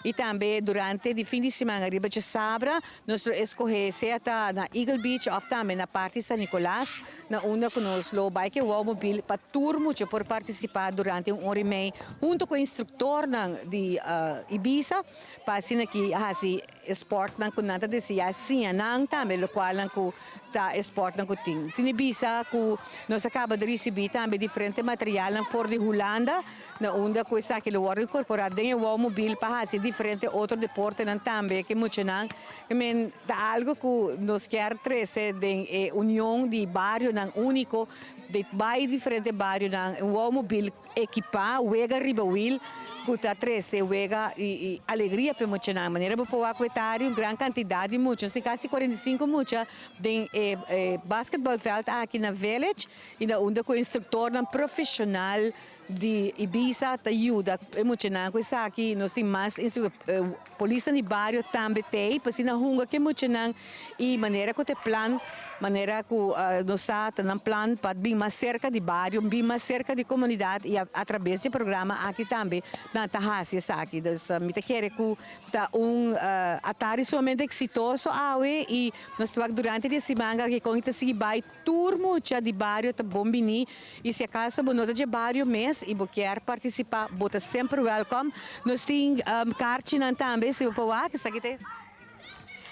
Y tambe durante di fin di siman, riba diasabra, nos a scoge sea ta na Eagle Beach of tambe na parti San Nicolas, na unda cu nos lo bay cu Wowmobile pa tur mucha por participa durante un ora y mey hunto cu instructor nan di Ibisa, pa asina aki hasi sport nan cu nan ta desea siña nan tambe lo cual nan cu ta sport nan cu tin. Tin Ibisa cu nos a caba di ricibi tambe diferente material nan for di Hulanda, na unda cu esaki lo wordo incorpora den Wowmobile pa hasi diferente otro deporte nan tambe cu mucha nan men ta algo cu nos kier trece den union di bario nan unico di bay diferente bario nan un Wowmobile equipa, wega riba wiel cu ta trece wega y alegria pa mucha nan. Manera bo por wak, un gran cantidad di mucha, casi 45 mucha den basketbalveld aki na Village y na unda cu instructor nan profesional di Ibisa ta yuda e mucha nan cu esaki. Nos tin mas polis di bario tambe tin pa asina hunga cu mucha nan y manera cu e plan, manera cu nos ta un plan pa bin mas cerca di bario, bin mas cerca di comunidad y atraves di e programa aki tambe nan ta hasi esaki. Dus mi ta kere cu ta un atardi sumamente exitoso awe y nos ta durante di siman cu con ta sigui bay, tur mucha di bario ta bon bini y si acaso bo no ta di bario mes y bo kier participa, bo ta semper welcome. Nos tin kaarchi nan tambe, si bo por wak, esaki ta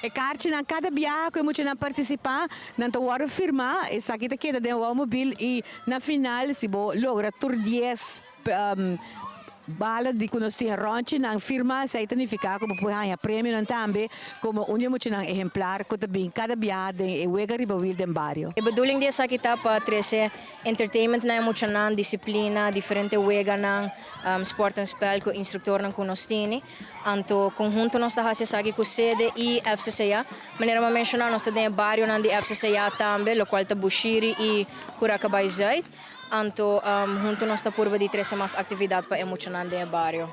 e kaarchi nan. Cada biaha cu mucha nan participa, nan ta wordo firma. Esaki ta keda den Wowmobile y na final, si bo logra tur 10 bala di cu nos tin rond nan firma, esey ta significa cu bo por gana premio nan tambe como un mucha nan ehemplar cu ta bin cada biaha den e wega riba wiel den bario. E bedoeling di esaki ta pa trece entertainment na mucha nan, disciplina, diferente wega nan, sport en spel cu instructor nan cu nos tin. Anto conhunto nos ta hasi esaki cu SEDE y FCCA. Manera mi a menciona, nos tin bario nan di FCCA tambe, lo cual ta Bushiri y Curacabai Zuid. Anto hunto nos ta purba di trece mas actividad pa e mucha nan den bario.